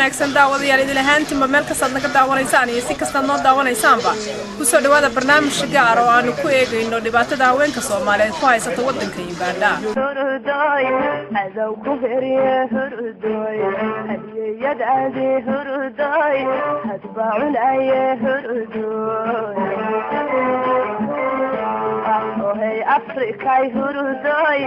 Wanaagsan daawadayaal, idil ahaantiinba meel kastaad naga daawanaysaan iyo si kastaad noo daawanaysaanba, kusoo dhawaada barnaamij gaar oo aanu ku eegayno dhibaatada haweenka Soomaaliyeed ku haysata waddanka Uganda. Adow ku herye hurudoy, hadiyad adi hurudoy, hadba cunaye hurudoy, ohey Afrikay hurudoy.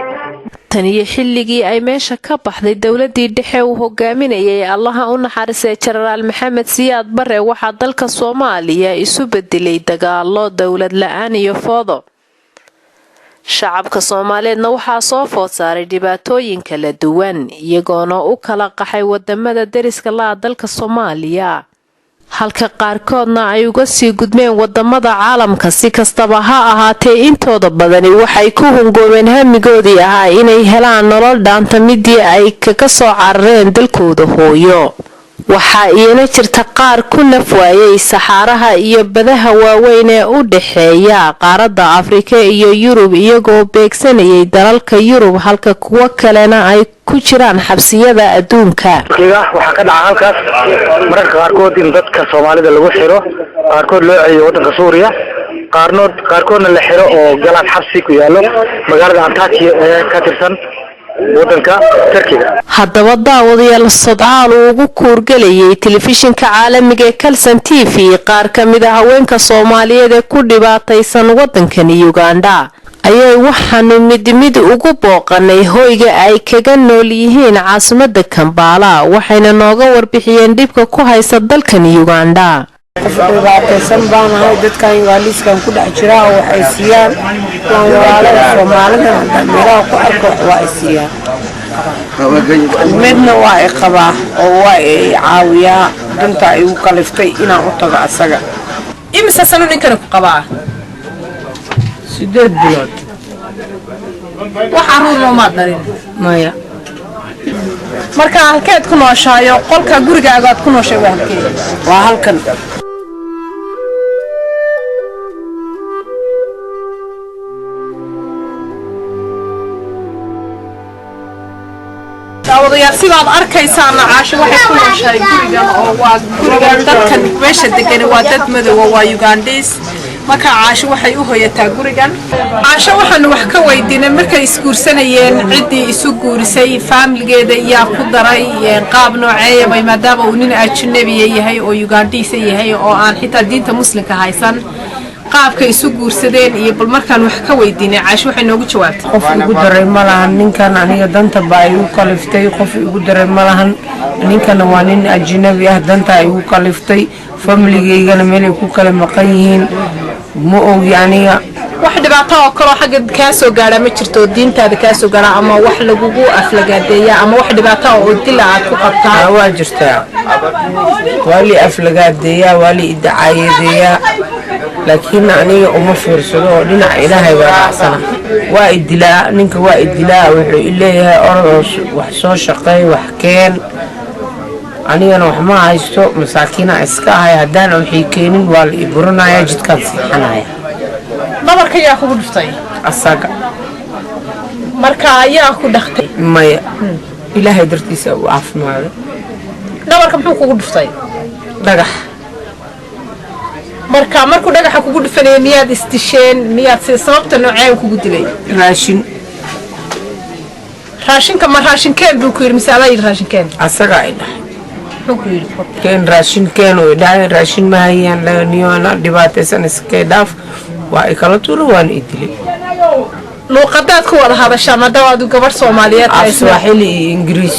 Tan iyo xilligii ay meesha ka baxday dowladii dhexe uu hogaaminayay Allaha u naxariisay Jenaraal Maxamed Siyaad Bare, waxaa dalka Soomaaliya isu bedelay dagaalo, dowlad la-aan iyo foodo. Shacabka Soomaaliyeedna waxaa soo food saaray dhibaatooyin kala duwan, iyagoona u kala qaxay wadamada deriska la dalka Soomaaliya, halka qaarkoodna ay uga sii gudmeen wadamada caalamka. Si kastaba ha ahaatee, intooda badani waxay ku hungoobeen hamigoodii ahaa inay helaan nolol dhaanta midii ay kaga soo carareen dalkooda hooyo. Waxaa iyana jirta qaar ku naf waayay saxaaraha iyo badaha waaweyn ee u dhexeeya qaaradda Afrika iyo Yurub, iyagoo beegsanayay dalalka Yurub, halka kuwo kalena ay ku jiraan xabsiyada adduunka. Turkiga waxaa ka dhaca halkaas mararka qaarkood in dadka Soomaalida lagu xiro, qaarkood loo celiyo waddanka Suuriya, qaarnood qaarkoodna la xiro oo galaan xabsi ku yaallo magaalada Antakiya ee ka tirsan waddanka Turkiga. Haddaba daawadayaal, sodcaal uu ugu kuurgelayay telefishinka caalamiga ee Kalsan TV qaar ka mid a haweenka Soomaaliyeed ee ku dhibaataysan waddankani Uganda, ayay waxaanu mid mid ugu booqanay hoyga ay kaga nool yihiin caasimada Kambaala, waxayna nooga warbixiyeen dhibka ku haysta dalkani Uganda. Qof dhibaataysan baan ahay. Dadkan Yugaaliiskan ku dhex jiraa oo waxay siiyaan waan walaalada Soomaalida. Haddaan meelaha ku arko wax waa ay siiyaan. Midna waa i qabaa oo waa i caawiyaa, danta igu kaliftay inaan u tago asaga. Imise sano ninkani ku qabaa? 8 bilood. Wax caruur noomaad dhalin? Maya. Marka halkeed ku nooshahayo? Qolka gurigaaga aad ku nooshahay waa halkee? Waa halkan. Daawadayaal, sidaad arkaysaan, Caasho waxay ku nooshahay gurigan oo waa gurigan. Dadkan meesha degani waa dad madowa, waa Ugandis. Marka Caasho waxay u hoyataa gurigan. Caasho waxaanu wax ka weydiinay markay isguursanayeen ciddii isu guurisay, faamiligeeda yaa ku daray, qaab nooceeyabay, maadaama uu nin ajnabiya yahay oo Ugandisa yahay oo aan xitaa diinta Muslimka haysan, qaabka isu guursadeen iyo bal markaan wax ka weydiinay, Caasho waxay noogu jawaabtay: Qof igu daray ma lahan ninkan. Aniga danta baa igu kaliftay. Qof igu daray ma lahan. Ninkana waa nin ajnabi ah, dantaa igu kaliftay. Familigaygana meelay ku kala maqan yihiin ma ogi aniga. Wax dhibaato oo kaloo xagga kaa soo gaadha ma jirto, diintaada kaa soo gaadha ama wax lagugu aflagaadeeya ama wax dhibaato oo dila aad ku qabtaa? Waa jirtaa, waa li aflagaadeeyaa, waa li idacaayadeeyaa, laakiin aniga uma fiirsado oo dhinaca Ilaahay baa raacsana. Waa idilaa ninka, waa idilaa. Wuxuu i leeyahay orod oo wax soo shaqeey, wax keen. Anigana wax ma haysto, masaakiina iska ahay. Haddaan waxii keenin waa la i burinaya, jidkaan seexanaya. Dhabarka yaa kugu dhuftay? Asaga. Marka ayaa ku dhaktay? Maya, Ilaahay dartiisa u caafimaado. Dhabarka muxuu kugu dhuftay? Dhagax. Marka markuu dhagaxa kugu dhufanayay miyaad isdisheen? Miyaad si sababta noocee kugu dilay? Raashin. Raashinka ma raashinkeen buu ku yidhi mise adaa yidhi raashinkeen? Asagaa i dhahay. Muxuu ku yidhi? Keen raashin keen oo idhahay. Raashin ma hayaan niyoona dhibaataysan, iskay dhaaf. Waa i kala tuura, waana i dilay. Luuqadaad ku wada hadashaa maadaama aadu gabadh Soomaaliyeed Af tahay? Swaaxili iyo Ingiriis.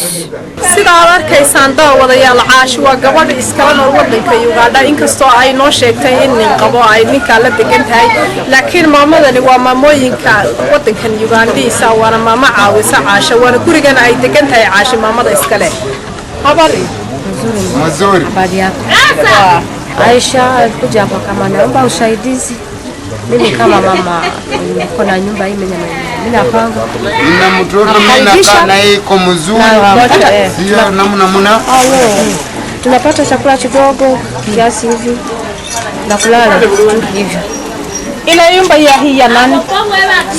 Sida aad arkaysaan daawadayaal, Caashi waa gabadh iskala nool wadanka Uganda. Inkastoo ay noo sheegtay in nin qabo, ay ninkaa la degan tahay, laakiin maamadani waa maamooyinka wadankan Ugandhiisa, waana maamo caawisa Caasha, waana gurigan ay degan tahay Caasha maamada iskale. Habari? Mzuri. Habari yako? Aisha alikuja hapa kama naomba usaidizi. Mimi kama mama niko na nyumba hii, mimi napanga. Nina mtoto mimi nakaa naye iko mzuri. Tunapata, Sio namna muna. Tunapata chakula kidogo kiasi hivi na kulala tu hivyo. Ile nyumba ya hii ya nani?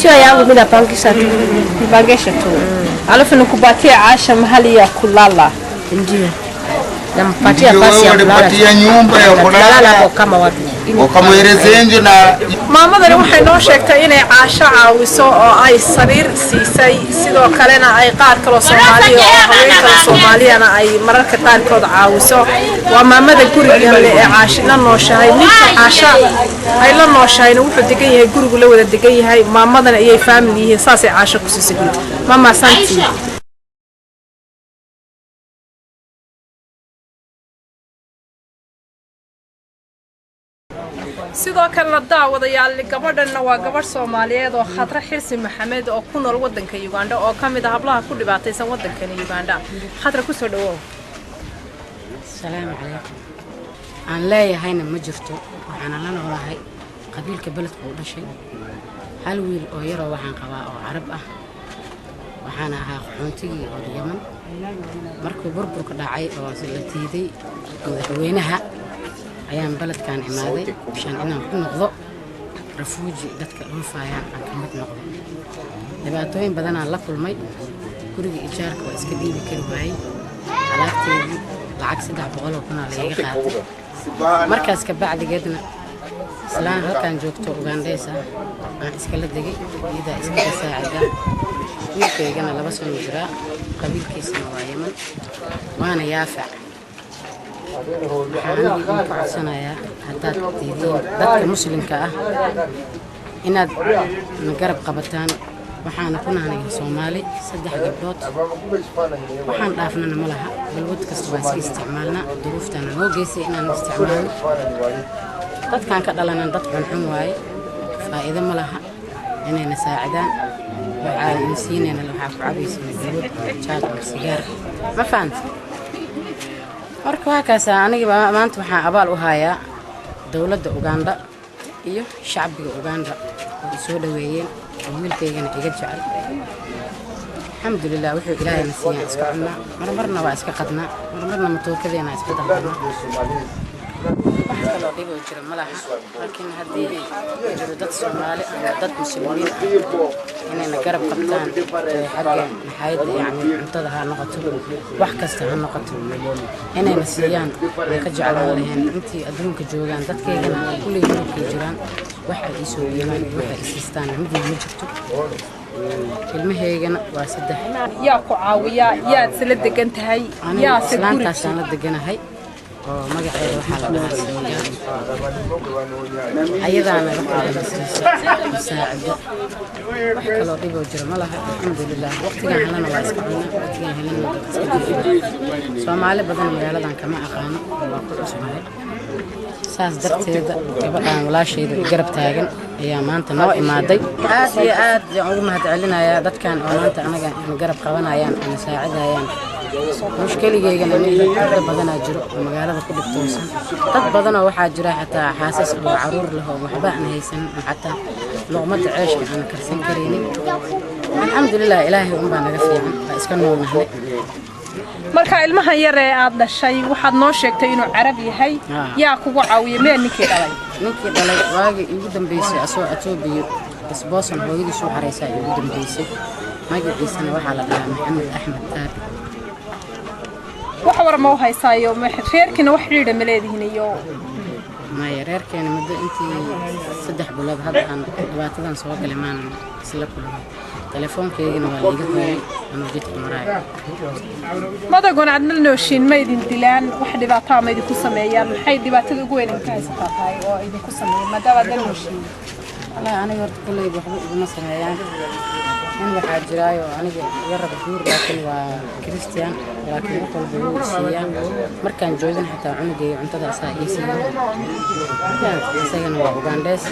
Sio yangu, mimi napangisha tu. Nipangesha tu. Alafu nikupatie Caasha mahali ya kulala. Ndio. Nampatia Ndio nafasi ya kulala. walipatia nyumba ya Tunalala hapo kulala, kama watu. wakamwelezea nje na Maamadani waxay noo sheegtay inay Caasho caawiso oo ay sariir siisay, sidoo kalena ay qaar kaloo Soomaaliya oo haween kale Soomaaliyana ay mararka qaarkood caawiso. Waa maamada gurigan leh ee Caasho la nooshahay. Ninka Caasho ay la nooshahayna wuxuu degan yahay gurigu la wada degan yahay, maamadana ayay family yihiin, saasay Caasho ku siisay guriga. Mama, asante. Sidoo kalena daawadayaal, gabadhanna waa gabadh Soomaaliyeed oo Khadre Xirsi Maxamed oo ku nool waddanka Uganda oo ka mid ah hablaha ku dhibaataysan waddankani Uganda. Khadre, kusoo dhawow. Asalaamu calaykum. Aan leeyahayna ma jirto, waxaana la noolahay qabiilka beledka u dhashay. Hal wiil oo yaroo waxaan qabaa oo Carab ah. Waxaana ahaa qaxoontigii oo Yaman markuu burburka dhacay oo la diiday madaxweynaha ayaan beledkan imaaday, bishaan inaan ku noqdo refugee, dadka dhoofayaan aan ka mid noqdo. Dhibaatooyin badanaan la kulmay. Guriga ijaarka waa iska dhiibi kari waayey, alaabteedii lacag 300,000 lagaga qaatay. Markaas ka bacdigeedna islaan halkaan joogto Ugandheys ah aan iskala degay, iyadaa iskaga saacida. Wiilkaygana 2 sano jiraa, qabiilkiisana waa Yeman waana Yaafac. Waxaan aniga idinka codsanayaa haddaad tihiin dadka Muslimka ah inaad na garab qabataan. Waxaana ku nahnay Soomaali saddex gabdhood, waxaan dhaafnana ma laha. Balwad kasta waa iska isticmaalnaa, duruuftaana noo geysay inaan isticmaalno. Dadkaan ka dhalanan dad xunxun waaye, faa'iido ma laha inayna saacidaan. Waxaan in siinayna waxaa ku cabaysana balwad ama jaad ama sigaar, ma fahanta? Marka waa kaasa. Aniga maanta waxaan abaal u hayaa dowladda Uganda iyo shacbiga Uganda oo i soo dhaweeyeen oo wiilkaygana iga jecel. Alxamdulilah, wuxuu Ilaahayna siiyaan iska cunnaa, marmarna waa iska qadnaa, marmarna matookadeenaa iska dalbanaa. Wax kaloo dhiboo jira ma laha, laakiin haddii jiro dad Soomaali ama dad Muslimiin ah inayna garab qabtaan ee xagga naxayadda, yacni cuntada ha noqoto, wax kasta ha noqoto, inayna siiyaan aan ka jeclaan lahayn intii adduunka joogaan. Dadkaygana kulley Yurubkay jiraan, wax ay ii soo dhiibaan iyo wax ay isiistaan midna ma jirto. Ilmahaygana waa saddex. Yaa ku caawiya? Yaad isla degan tahay? Aniga Yaase guri islaantaasaan la deganahay oo magaceeda waxaa la dhahaa Singaal. Ayadaana waxaa la siisa musaacado. Wax kaloo dhiboo jira ma laha, alxamdulilah. Waqtigaan helana waa iska cunaa, waqtigaan helana waa iska jiifaa. Soomaali badan magaaladan kama aqaano oo waa ku cusbahay. Saas darteeda gabadhaan walaashayda i garab taagan ayaa maanta noo imaaday. Aad iyo aad ayaan ugu mahadcelinayaa dadkan oo maanta anaga na garab qabanayaan oo na saacidayaan. Mushkeligeygana aniga gabdho badanaa jiro oo magaalada ku dhibtoosan. Dad badanoo waxaa jira xataa xaasas oo caruur leh oo waxba aan haysanin oo xataa luqmada ceeshka aan karsan karaynin. Alxamdulilah, Ilaahay unbaa naga fiican, waa iska noolnahnay. Marka ilmahan yar ee aad dhashay waxaad noo sheegtay inuu Carab yahay. Yaa kugu caawiya? Mee ninkii dhalay? Ninkii dhalay waagii iigu dambeysay asoo Atoobiyo isboosan hooyadiisu xaraysaa iigu dambeysay. Magaciisana waxaa la dhahaa Maxamed Axmed Taar. Wax war ma u haysaayo? Reerkiina wax xidhiidha ma leedihiin iyo? Maya, reerkeena muddo intii 3 bilood hadda aan dhibaatadan soo galay maanan isla kulmay. Telefoonkaygana waa laiga hooyay anuu jidka maraayo. Madaguna aad ma nooshiin? Ma idin dilaan? Wax dhibaataa ma idinku sameeyaan? Maxay dhibaatada ugu weyn idinka haysataa tahay oo idinku sameeyaan maadaama aad la nooshiin? Wallaahi aniga horta kolleyba waxba iguma sameeyaan. Nin waxaa jiraayo aniga iga raba guur, laakiin waa Christian, laakiin wax walba wuu i siiyaa. Markaan joogin xataa cunugayga cuntada asaa ii siiya. Isagana waa Ugandhees.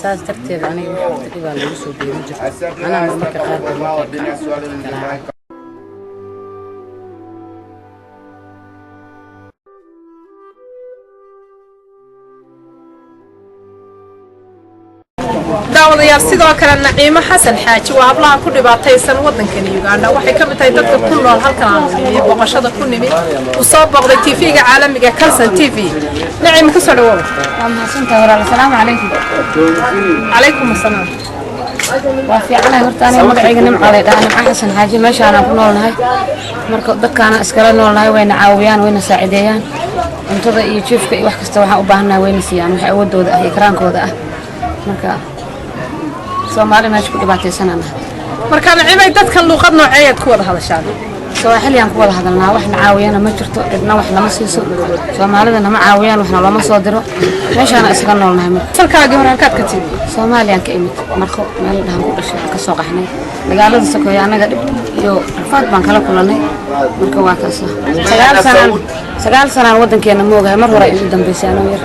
Saas darteed aniga wax horta dhibaa lagu soo geeyo ma jirto. Anaa marmarka qaarkood markay kaco dadka garaaca. Daawadayaal, sidoo kale Naciimo Xasan Xaaji waa hablaha ku dhibaataysan waddankani Uganda. Waxay ka mid tahay dadka ku nool halkan aanu nimi booqashada ku nimi, uu soo booqday TV-ga caalamiga Kalsan TV. Naciimo, kusoo dhawow. Waa mahadsantahay walaal. Asalaamu calaykum. Calaykum asalaam. Waa fiicanahay. Horta aniga magacayga Nimca lay dhahaa, Nimca Xasan Xaaji. Meeshaanaan ku noolnahay. Marka dadkaana iskala noolnahay, wayna caawiyaan, wayna saacideeyaan. Cuntada iyo jiifka iyo wax kasta waxaan u baahannahay wayna siiyaan, wax awoodooda ah iyo karaankooda ah. Marka Soomaali meesha ku dhibaataysananahay. Marka Nacimay, dadkan luuqad nooceeyaad ku wada hadashaan? Sawaaxiliyaan ku wada hadalnaa. Waxna caawiyana ma jirto, cidna wax nama siiso. Soomaalida nama caawiyaan, waxna looma soo diro. Meeshaana isaga noolnahay marka. Salkaagii hore halkaad ka timi? Soomaaliyaan ka imid. Marko meel dhahan ku dhashay, ka soo qaxnay dagaalada sokeeye. Annaga dhib iyo rafaad baan kala kulannay. Marka waa kaasa. 9 sanaan, 9 sanaan waddankeena moogahay. Mar hore igu dambaysay anoo yar.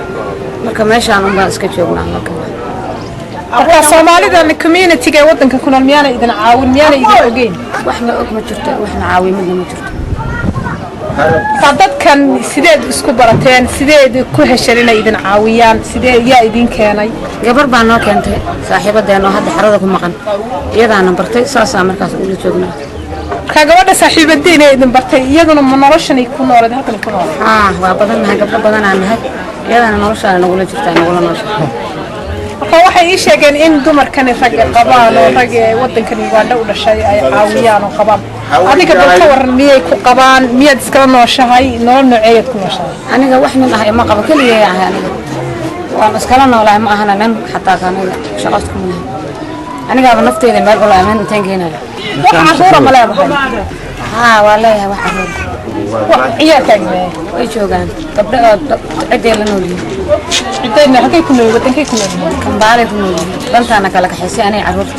Marka meeshaan unbaan iska joognaa marka. Marka Soomaalidan community-ga ee waddanka ku nool miyaana idin caawin, miyaana idin ogeyn? Waxna og ma jirto, waxna caawiy midna ma jirto. Marka dadkan sideed isku barateen? Sideed ku hesheen inay idin caawiyaan? Sidee, yaa idin keenay? Gabar baa noo keentay, saaxiibadeen oo hadda xerada ku maqan. Iyadaana bartay, saasaa markaas ula joognaa. Marka gabadha saaxiibadiin ee idin bartay, iyaduna ma noloshanay ku nooleed, halkan ku nooleed? Haa, waa badannahay, gabdho badanaa nahay. Iyadana noloshaana nagula jirtaa, nagula noosha. Marka waxay ii sheegeen in dumarkani ragga qabaan oo rag ee waddankan Uganda u dhashay ay caawiyaan oo qabaan. Adiga bal ka waran, miyay ku qabaan? Miyaad iskala nooshahay? Nolol nooceeyaad ku nooshahay? Aniga wax nin ah ima qabo, keligay ahay. Aniga waan iskala noolahay, ma ahana nin xataa aniga shaqo iskuma lahay. Anigaaba nafteyda meel ula meel intaan geenayo. Wax caruura ma leedahay? Haa, waa leeyahay wax caruur. Wax ciyaalkaaga mee? Way joogaan, gabdho oo ciday la nool yihiin. Cidayna halkay ku nool, wadankay ku nool yihiin? Kambaalay ku nool yihiin. Dantaana kala kaxaysay aniga carruurta.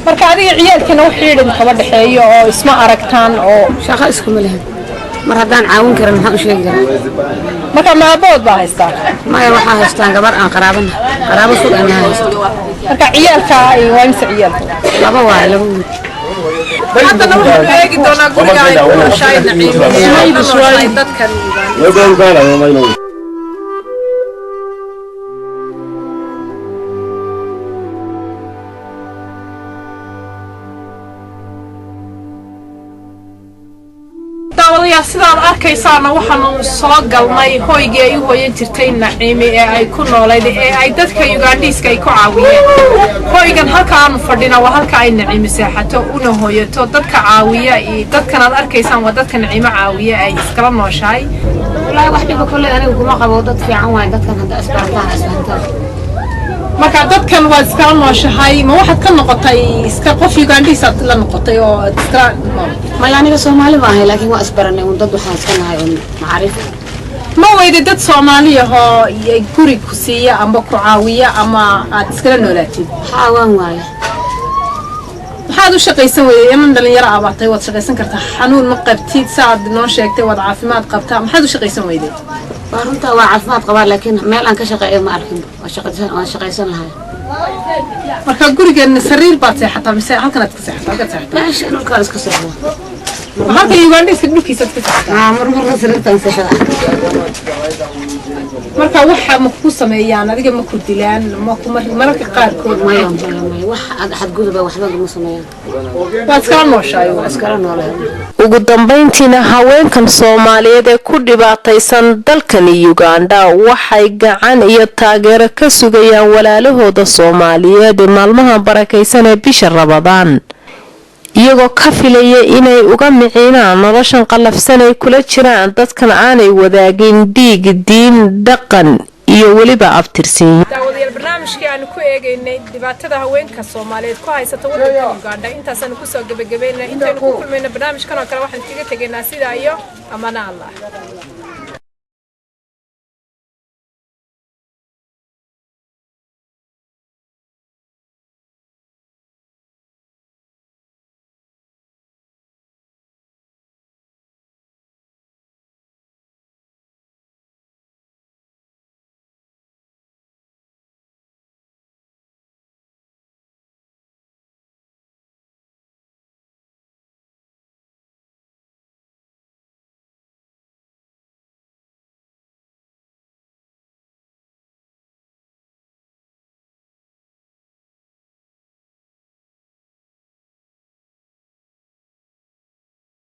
Marka adiga ciyaalkiina wax xidhiidh kama dhexeeyo oo isma aragtaan oo? Shaqo iskuma lahan. Mar haddaan caawin karin, maxaan u sheegi karaa? Marka ma aabahood baa haystaa? Maya, waxaa haystaan gabar aan qaraabana, qaraabo fog aan nahay haysato. Marka ciyaalka waa imse ciyaalka? Laba waaye, laba wiil. Haddana waxaanu eegi doonaa guriga ay ku nooshahay Naciimo ee ay la nooshahay dadkan. Daawadayaal, sidaad arkaysaana waxaanu soo galnay hoygii ay u hoyan jirtay Naciimi ee ay ku noolayd ee ay dadka Ugandhiiska ay ku caawiyeen. Hoygan halka aanu fadhina waa halka ay Naciimi seexato una hoyato. Dadka caawiya iyo dadkan aad arkaysaan waa dadka Naciimo caawiya ay iskala nooshahay. Wallaahi wax dhiba kolley aniga kuma qabo. Dad fiican waaye dadkan, hadda isbarataan, isfahantaan. Marka dadkan waad iskala nooshahay, ma waxaad ka noqotay iska qof Ugandhiis aad la noqotay oo aad iskala nool? Maya, aniga Soomaali ma ahay, laakiin waa isbaranay un. Dad waxaan iska nahay un macaariif. Ma weyda dad Soomaaliyahoo guri ku siiya ama ku caawiya ama aad iskala noolaatid? Haa, waan waaye. Maxaad u shaqaysan weyday? Iman dhalinyaro ah baatay, waad shaqaysan kartaa. Xanuun ma qabtid, saaad noo sheegtay, waad caafimaad qabtaa. Maxaad u shaqaysan weyday? Waa runtaa, waa caafimaad qabaa, laakiin meel aan ka shaqeeyo ma arkin. Waan shaqaysan lahay. Marka gurigan sariir baad seexataa mise halkan aad ka seexataa? Halkaad seexataa? Meesha dhulkaan iska seexda. Halka Ugandhiiska dhulkiisa aad ka seexataa? Haa, mar marna sariirtaan seexda. Marka waxa ma ku sameeyaan adiga? Ma ku dilaan? Ma ku mararka qaarkood? Maya, maya, maya, wax xadguduba waxba lama sameeyaan. Waad iskala nooshahay? Waa iskala noolahay. Ugu dambayntiina, haweenkan Soomaaliyeed ee ku dhibaataysan dalkani Uganda waxay gacan iyo taageero ka sugayaan walaalahooda Soomaaliyeed ee maalmaha barakaysan ee bisha Ramadaan, iyagoo ka filaya inay uga miciinaan noloshan qallafsan ay kula jiraan dadkan aanay wadaagin dhiig, diin, dhaqan iyo weliba abtirsiin. Daawadayaal, barnaamijkii aanu ku eegaynay dhibaatada haweenka Soomaaliyeed ku haysata waddanka Uganda intaasaanu kusoo gebagabaynaa. Intaynu ku kulmayno barnaamijkan oo kale, waxaan kaga tegaynaa sidaa iyo amana Allah.